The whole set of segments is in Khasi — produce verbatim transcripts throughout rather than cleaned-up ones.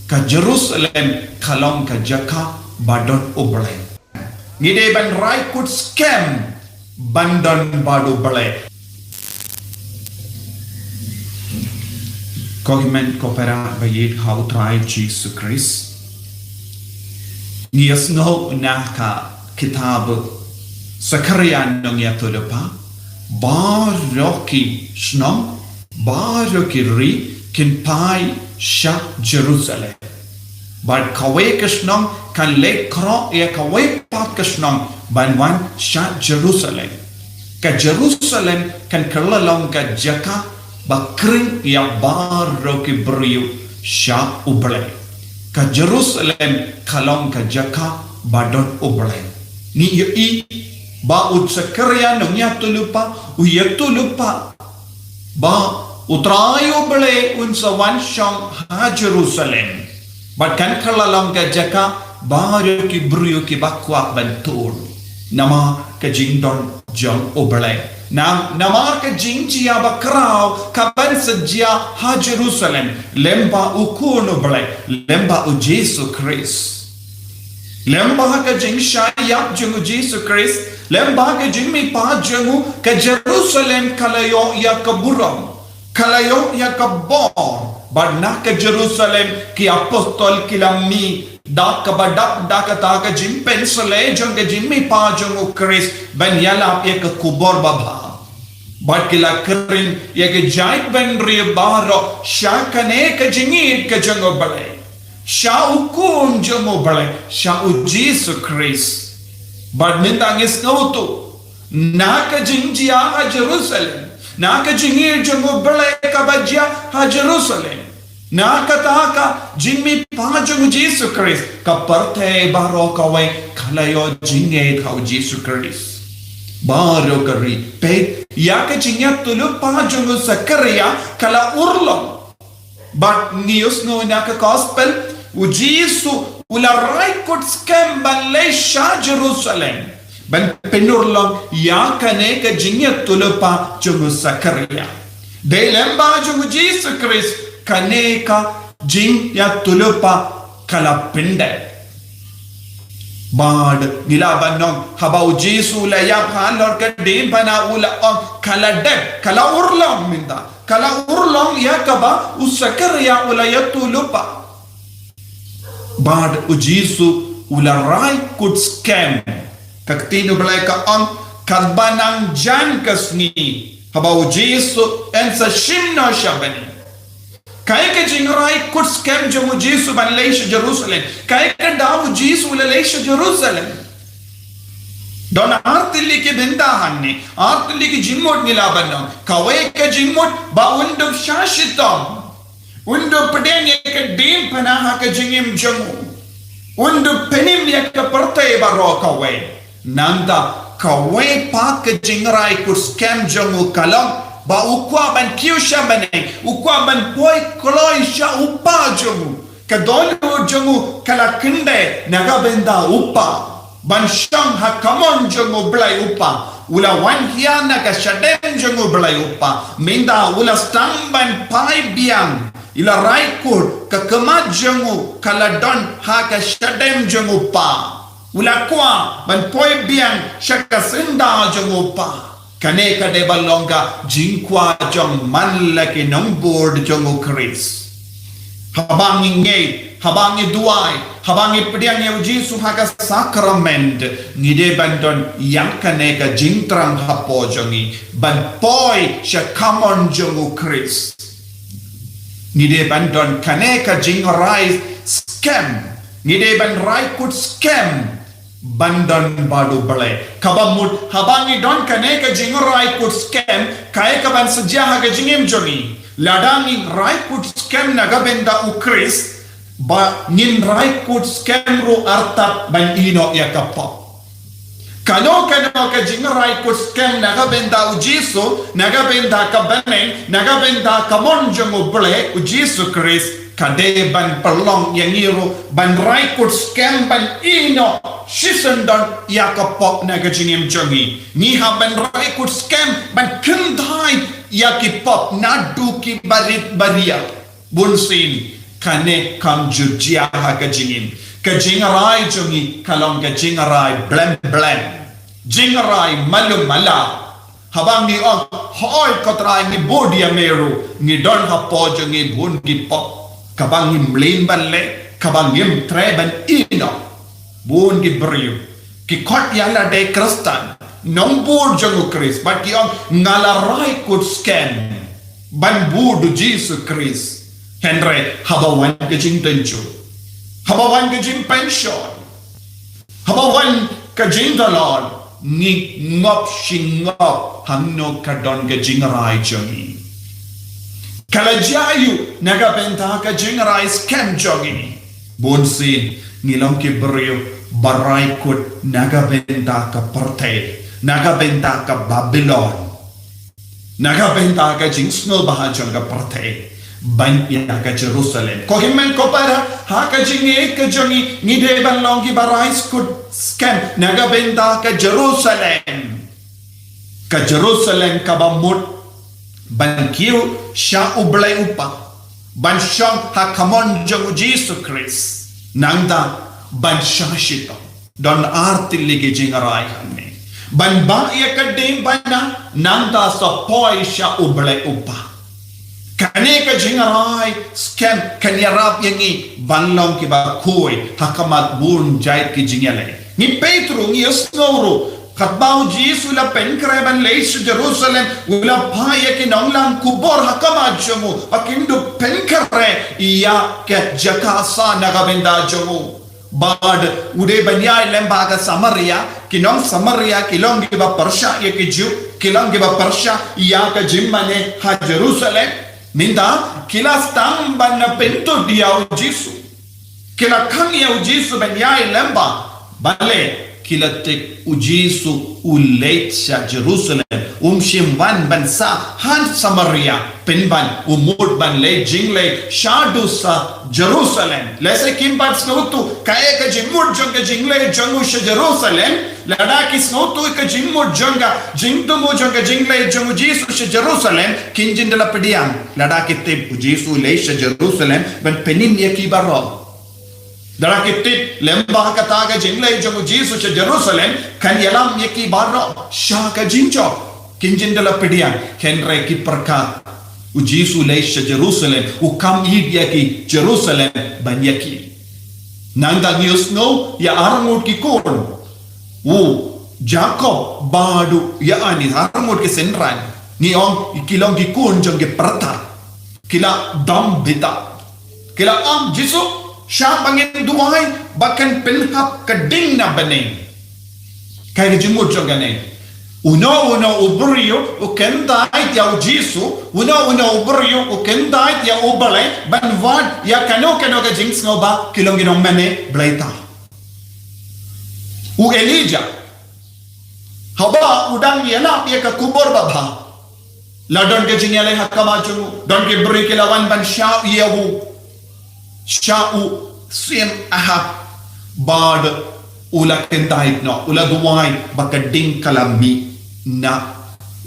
Ka Jerusalem ka long ka jaka ba don U Blei. Ngi dei ban rai kut skhem ban don bad U Blei. Ko hynmen ko para ba ïeit ha U Trai Jisu Khrist. Ngi ïohsngew na ka kitab Sakaria nongïathuhlypa, baroh ki shnong, baroh ki ri kin phai sha Jerusalem. Bad kawei ka shnong kan leit khroh ïa kawei pat ka shnong ban wan sha Jerusalem. Ka Jerusalem kan kylla long ka jaka ba khring ïa baroh ki briew sha U Blei. Ka Jerusalem ka long ka jaka ba don U Blei. Ngi ïohi ba u Sakaria nongïathuhlypa u ïathuhlypa ba U Trai U Blei un sa wan shong ha Jerusalem. Bad kan kylla long ka jaka baroh ki briew kiba kwah ban tur. Namar ka jingdon jong U Blei. Namar ka jingjia ba khraw ka ban sa jia ha Jerusalem, lem bad U Khun U Blei, lem bad U Jisu Khrist. Lem bad ka jingshah ïap jong U Jisu Khrist, lem bad ka jingmihpat jong u, ka Jerusalem ka la ïoh ïa ka burom, ka la ïoh ïa ka bor. Bad na ka Jerusalem ki apostol ki la mih da kaba dap da kata ka jingpynsleh jong ka jingmihpat jong U Khrist ban ïalap ïa ka khubor babha. Bad ki la khring ïa ka jaitbynriew baroh sha kane ka jingïeit ka jong U Blei, sha U Khun jong U Blei, sha U Jisu Khrist. Bad mynta ngi sngew tu na ka jingjia ha Jerusalem, na ka jingïeit jong U Blei kaba jia ha Jerusalem, na kata ka jingmihpat jong U Jisu Khrist, ka pyrthei baroh kawei ka la ïoh jingïeit ha U Jisu Khrist. Baroh ka ri, peit ïa ka jingïathuhlypa jong u Sakaria ka la urlong. Bad ngi ïohsngew na ka gospel, U Jisu u la rai kut skhem ban leit sha Jerusalem ban pynurlong ïa kane ka jingïathuhlypa jong u Sakaria. Dei lem bad jong U Jisu Khrist kane ka jingïathuhlypa ka la pyndep. Bad ngi lah ban ong haba U Jisu u la ïap halor ka diengphna u la ong ka la dep, ka la urlong mynta. Ka la urlong ïa kaba u Sakaria u la ïathuhlypa. Bad U Jisu u la rai kut skhem. Ka ktien U Blei ka ong katba nang jan ka sngi haba U Jisu un sa shim noh sha bneng. Kaei ka jingrai kut skhem jong U Jisu ban leit sha Jerusalem? Kaei ka daw U Jisu u la leit sha Jerusalem? Don ar tylli ki bynta hangne, ar tylli ki jingmut ngi lah ban ong. Kawei ka jingmut ba un dup shah shitom. Un dup pdiang ïa ka diengphna ha ka jingim jong u. Un dup pynim ïa ka pyrthei baroh kawei. Nangta kawei pat ka jingrai kut skhem jong u ka long ba u kwah ban kiew sha bneng, u kwah ban poi kloi sha u kpa jong u. Ka dohnud jong u ka la kyndit na ka bynta u kpa. Ban shong ha kamon jong U Blei u Kpa. U la wan hiar na ka shadem jong U Blei u Kpa. Mynta u la sdang ban phai biang. I la rai kut ka khmat jong u ka la don ha ka shadem jong U Kpa. U la kwah ban poi biang sha ka syndah jong U Kpa. Kane ka dei ban long ka jingkwah jong man la ki nongbud jong U Khrist. Haba ngi ngeit, haba ngi duwai, haba ngi pdiang ïa U Jisu ha ka sakrament, ngi dei ban don ïa kane ka jingthrang hapoh jong ngi ban poi sha kamon jong U Khrist. Ngi dei ban don kane ka jingrai skhem, ngi dei ban rai kut skhem ban don bad U Blei. Kaba mut haba ngi don kane ka jingrai kut skhem, kaei ka ban sa jia ha ka jingim jong ngi? Lada ngi rai kut skhem na ka bynta U Khrist, ba ngin rai kut skhem ruh artat ban ïehnoh ïa ka pop. Kano kano ka jingrai kut skhem na ka bynta U Jisu, na ka bynta ka bneng, na ka bynta ka mon jong U Blei, U Jisu Khrist, ka dei ban pynlong ïa ngi ruh ban rai kut skhem ban ïehnoh shisien don ïa ka pop na ka jingim jong ngi. Ngi hap ban rai kut skhem ban kyntait ïa ki pop naduh ki barit baria. Bunsien kane kam ju jia ha ka jingim. Ka jingrai jong ngi ka long ka jingrai blem blem. Jingrai malu mala. Haba ngi ong, hoi ko Trai ngi bud ïa me ruh, ngi don hapoh jong ngi bun ki pop. Kaba ngim leh ban leh, kaba ngim treh ban ïehnoh. Bun ki briew ki khot ïa lade Khristan, nongbud jong u Khrist, bad ki ong nga la rai kut skhem ban bud u Jisu Khrist. Hynrei haba wan ka jingtynjuh, haba wan ka jingpynshoi, haba wan ka jingdalon, ngi ngop shi ngop hangno ka don ka jingrai jong ngi. Ka la jia aïu na ka bynta ka jingrai skhem jong ngi? Bunsien ngi long ki briew ba rai kut na ka bynta ka pyrthei, na ka bynta ka Babilon, na ka bynta ka jingsngewbha jong ka pyrthei, ban ïa ka Jerusalem. Ko hynmen ko para, ha ka jingïeit ka jong ngi, ngi dei ban long kiba rai kut skhem na ka bynta ka Jerusalem. Ka Jerusalem kaba mut ban kiew sha U Blei U Kpa, ban shong ha kamon jong u Jisu Khrist, nangta ban shah shitom. Don ar tylli ki jingrai hangne. Ban bah ïa ka diengphna, nangta sa poi sha U Blei U Kpa. Kane ka jingrai skhem kan ïarap ïa ngi ban long kiba khuid ha khmat bun jait ki jingïaleh. Ngi peit ruh, ngi ïohsngew ruh, katba u Jisu u la pynkhreh ban leit sha Jerusalem, u la phah ïa ki nonglang khubor ha khmat jong u ba kin dup pynkhreh ïa ka jaka sah na ka bynta jong u. Bad u dei ban ïaid lem bad ka Samaria, ki nong Samaria ki long kiba pyrshah ïa ki Jiw, ki long kiba pyrshah ïa ka jingmane ha Jerusalem. Mynta ki la sdang ban pyntud ïa u Jisu. Ki la khang ïa u Jisu ban ïaid lem bad, balei? Ki la tip u Jisu u leit sha Jerusalem. Um shym wan ban sah ha Samaria. Pynban u mut ban leit jingleit shaduh sha Jerusalem. Lehse kim pat sngewthuh kaei ka jingmut jong ka jingleit jong u sha Jerusalem. Lada ki sngewthuh ka jingmut jong ka jingthmu jong ka jingleit jong u Jisu sha Jerusalem, kin jin da la pdiang. Lada ki tip u Jisu u leit sha Jerusalem ban pynim ïa ki baroh. Lada ki tip lem bad kata ka jingleit jong u Jisu sha Jerusalem kan ïalam ïa ki baroh sha ka jingjop, kin jin da la pdiang. Hynrei ki pyrkhat u Jisu u leit sha Jerusalem, u kam ïeit ïa ki Jerusalem ban ïa ki. Nangta ngi ïohsngew ïa arngut ki khun, u Jakob bad u Ïoannis, arngut ki synran. Ngi ong ki long ki khun jong ki pyrta. Ki la dom bita. Ki la ong, Jisu, shah ba ngin duwai ba kan pynhap ka ding na bneng. Kaei ka jingmut jong kane? Uno uno u briew u kyntait ïa u Jisu, uno uno u briew u kyntait ïa U Blei ban wad ïa kano kano ka jingsngewbha, ki long ki nongmane Blei thaw. U Elijah, haba u dang ïalap ïa ka khubor babha, la don ka jingïaleh ha khmat jong u, don ki briew ki la wan ban shah ïa u, shah u syiem Ahab, bad u la kyntait noh, u la duwai ba ka ding ka la mih na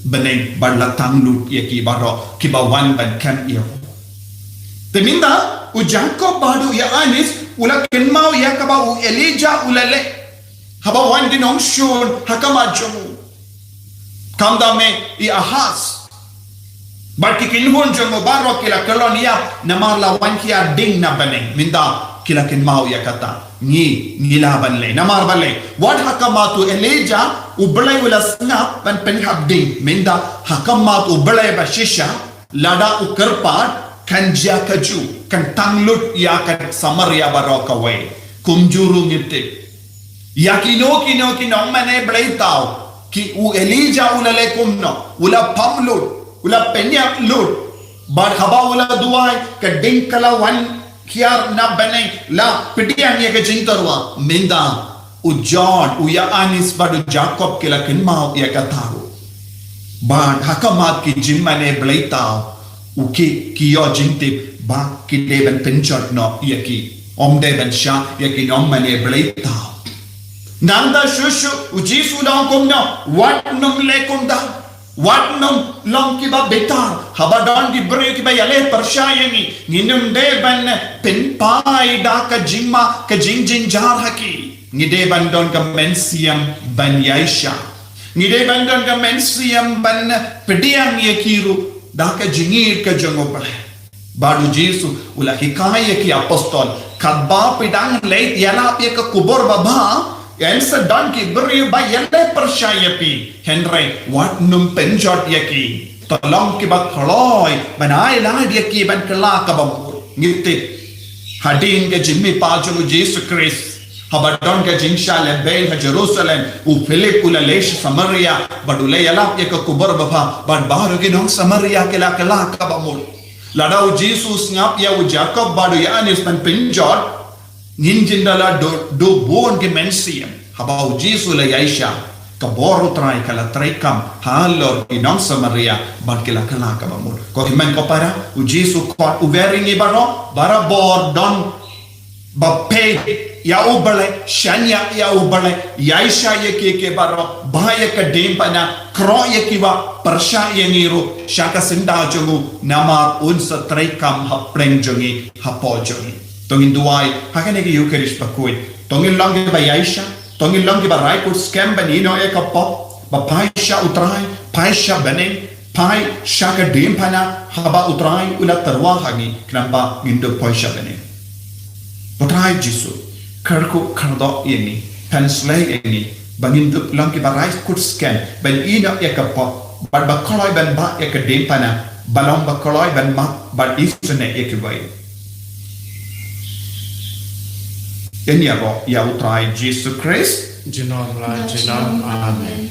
bneng bad la tang lut ïa ki baroh kiba wan ban khem ïa u. Te mynta u Jakob bad u Ïoannis u la kynmaw ïa kaba u Elijah u la leh haba wan ki nongshun ha khmat jong u. Kumta me i Ahaz bad ki kynhun jong u baroh ki la kyllon ïap namar la wan khia ding na bneng. Mynta ki la kynmaw ïa kata, ngi, ngi lah ban leh. Namar balei? Wat ha khmat u Elijah U Blei u la sngap ban pynhap ding. Mynta ha khmat U Blei ba shisha, lada u kyrpad, kan jia kajuh, kan tang lut ïa ka Samaria baroh kawei. Kumjuh ruh ngi tip ïa kino kino ki nongmane Blei thaw, ki, u Elijah u la leh kumno, u la pham lut, u la pynïap lut. Bad haba u la duwai, ka ding ka la wan khia na bneng, la pdiang ïa ka jingtyrwa. Mynta u John, u Ïoannis bad u Jakob ki la kynmaw ïa kata ruh. Bad ha khmat ki jingmane Blei thaw, u ki, ki ïoh jingtip ba ki dei ban pynjot noh ïa ki. Ym dei ban shah ïa ki nongmane Blei thaw. Nangta shuh shuh u Jisu u la ong kumno, wat nym leh kumta. Wat nym long kiba bitar haba don ki briew kiba ïaleh pyrshah ïa ngi. Ngin ym dei ban pynpaw da ka jingma ka jingjynjar ha ki. Ngi dei ban don ka mynsiem ban ïaishah. Ngi dei ban don ka mynsiem ban pdiang ïa ki ruh da ka jingïeit ka jong U Blei. Bad U Jisu u la hikai ïa ki apostol, katba phi dang leit ïalap ïa ka kubur babha, yn sa don ki briew ba ïaleh pyrshah ïa phi. Hynrei wat nym pynjot ïa ki. To long kiba kloi ban ai lad ïa ki ban kylla kaba mut. Ngi tip, hadien ka jingmihpat jong U Jisu Khrist, haba don ka jingshah lehbeiñ ha Jerusalem, u Philip u la leit sha Samaria bad u la ïalap ïa ka kubur babha, bad baroh ki nong Samaria ki la kylla kaba mut. Lada U Jisu u sngap ïa u Jakob bad u Ïoannis ban pynjot, ngin jin da la duh, duh bun ki mynsiem. Haba U Jisu u la ïaishah, ka bor U Trai ka la treikam halor ki nong Samaria bad ki la kylla kaba mut. Ko hynmen ko para, U Jisu u khot, u wer ïa ngi baroh, barabor don ba peit ïa U Blei, shaniah ïa U Blei, ïaishah ïa ki, ki baroh, bah ïa ka diengphna, khroh ïa kiba pyrshah ïa ngi ruh sha ka syndah jong u, namar un sa treikam hapdeng jong ngi, hapoh jong ngi. To ngin duwai ha kane ka Ïukharist bakhuid. To ngin long kiba ïaishah, to ngin long kiba rai kut skhem ban ïehnoh ïa ka pop, ba phai sha U Trai, phai sha bneng, phai sha ka diengphna haba U Trai u la tyrwa ha ngi, khnang ba ngin dup poi sha bneng. Ko Trai Jisu, kyrkhu kyrdoh ïa ngi, pynsleh ïa ngi, ba ngin dup long kiba rai kut skhem ban ïehnoh ïa ka pop, bad ba kloi ban bah ïa ka diengphna, ba long ba kloi ban map bad isynei ïa kiwei. Yn ïaroh ïa U Trai Jisu Khrist. Junom la junom. Amen.